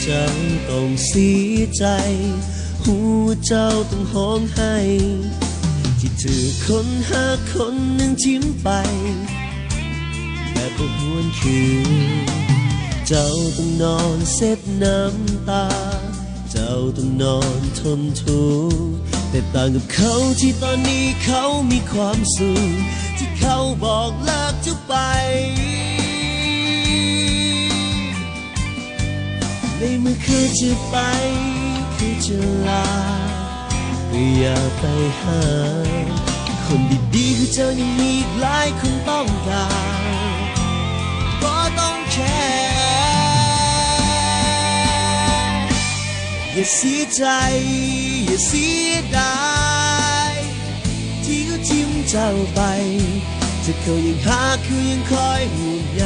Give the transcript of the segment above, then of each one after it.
ເຈົ້າຕ້ອງເສຍໃຈ ຮູ້ວ່າເຈົ້າຕ້ອງຮ້ອງໄຫ້ ທີ່ຖືກຄົນຮັກຄົນໜຶ່ງຖິ້ມໄປ ແບບບໍ່ຫວນຄືນ. ເຈົ້າຕ້ອງນອນເຊັດນ້ຳຕາ ເຈົ້າຕ້ອງນອນທົນທຸກ ແຕກຕ່າງກັບເຂົາທີ່ຕອນນີ້ເຂົາມີຄວາມສຸກ ທີ່ເຂົາບອກເລີກເຈົ້າໄປ. ໃນເມື່ອຄືຈະໄປ ຄືຈະລາ ກໍຢ່າໄປຫາ ຄົນດີໆ ຄືເຈົ້າຍັງມີອີກຫຼາຍຄົນຕ້ອງການ ບໍ່ຕ້ອງແຄ. ຢ່າເສຍໃຈ ຢ່າເສຍດາຍ ທີ່ເຂົາຖິ້ມເຈົ້າໄປ ທີ່ເຂົາຍັງຮັກ ເຂົາຍັງຄອຍຫ່ວງໃຍ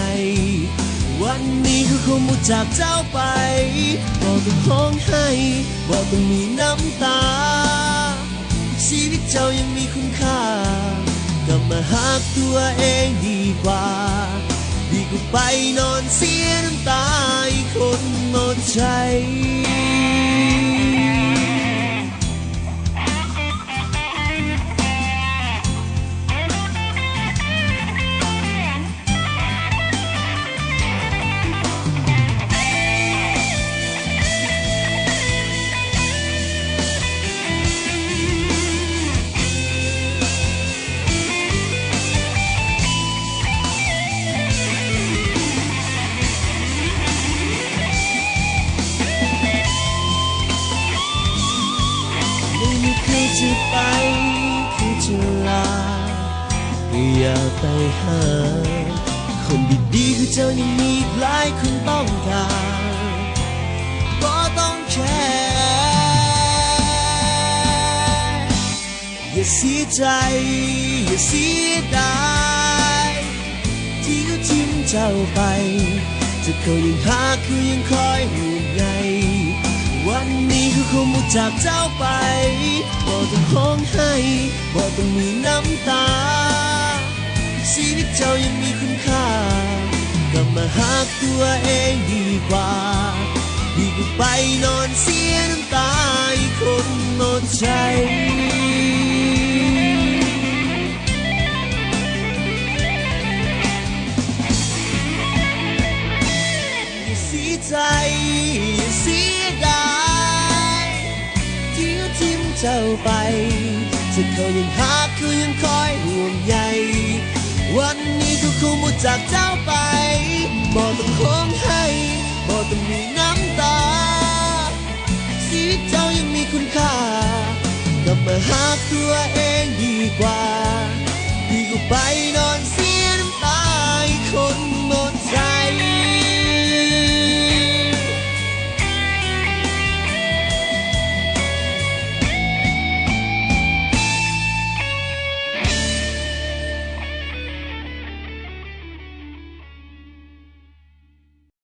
ວັນນີ້ເຂົາຄົງບໍ່ຈາກເຈົ້າໄປ ບໍ່ຕ້ອງຮ້ອງໄຫ້ ບໍ່ຕ້ອງມີນ້ຳຕາ ຊີວິດເຈົ້າຍັງມີຄຸນຄ່າ ກັບມາຮັກຕົວເອງດີກວ່າ ດີກວ່າໄປນອນເສຍນ້ຳຕາອີກຄົນໝົດໃຈ. ໃນເມື່ອເຂົາຈະໄປ ເຂົາຈະລາ ກໍຢ່າໄປຫາ ຄົນດີໆ ຄືເຈົ້າຍັງມີອີກຫຼາຍຄົນຕ້ອງການ ບໍ່ຕ້ອງແຄ. ຢ່າເສຍໃຈ ຢ່າເສຍດາຍ ທີ່ເຂົາຖິ້ມເຈົ້າໄປ ທີ່ເຂົາຍັງຮັກ ເຂົາຍັງຄອຍຫ່ວງໃຍ ວັນນີ້ເຂົາຄົງບໍ່ຈາກເຈົ້າໄປ ບໍ່ຕ້ອງຮ້ອງໄຫ້ ບໍ່ຕ້ອງມີນ້ຳຕາ ຊີວິດເຈົ້າຍັງມີຄຸນຄ່າ ກັບມາຮັກຕົວເອງດີກວ່າ ດີກວ່າໄປນອນເສຍນ້ຳຕາອີກຄົນໝົດໃຈ. ຢ່າເສຍໃຈ ຢ່າເສຍດາຍ ທີ່ເຂົາຖິ້ມເຈົ້າໄປ ທີ່ເຂົາຍັງຮັກ ເຂົາຍັງຄອຍຫ່ວງໃຍ ວັນນີ້ເຂົາຄົງບໍ່ຈາກເຈົ້າໄປ ບໍ່ຕ້ອງຮ້ອງໄຫ້ ບໍ່ຕ້ອງມີນ້ຳຕາ ຊີວິດເຈົ້າຍັງມີຄຸນຄ່າ ກັບມາຮັກຕົວເອງດີກວ່າ ດີກວ່າໄປນອນ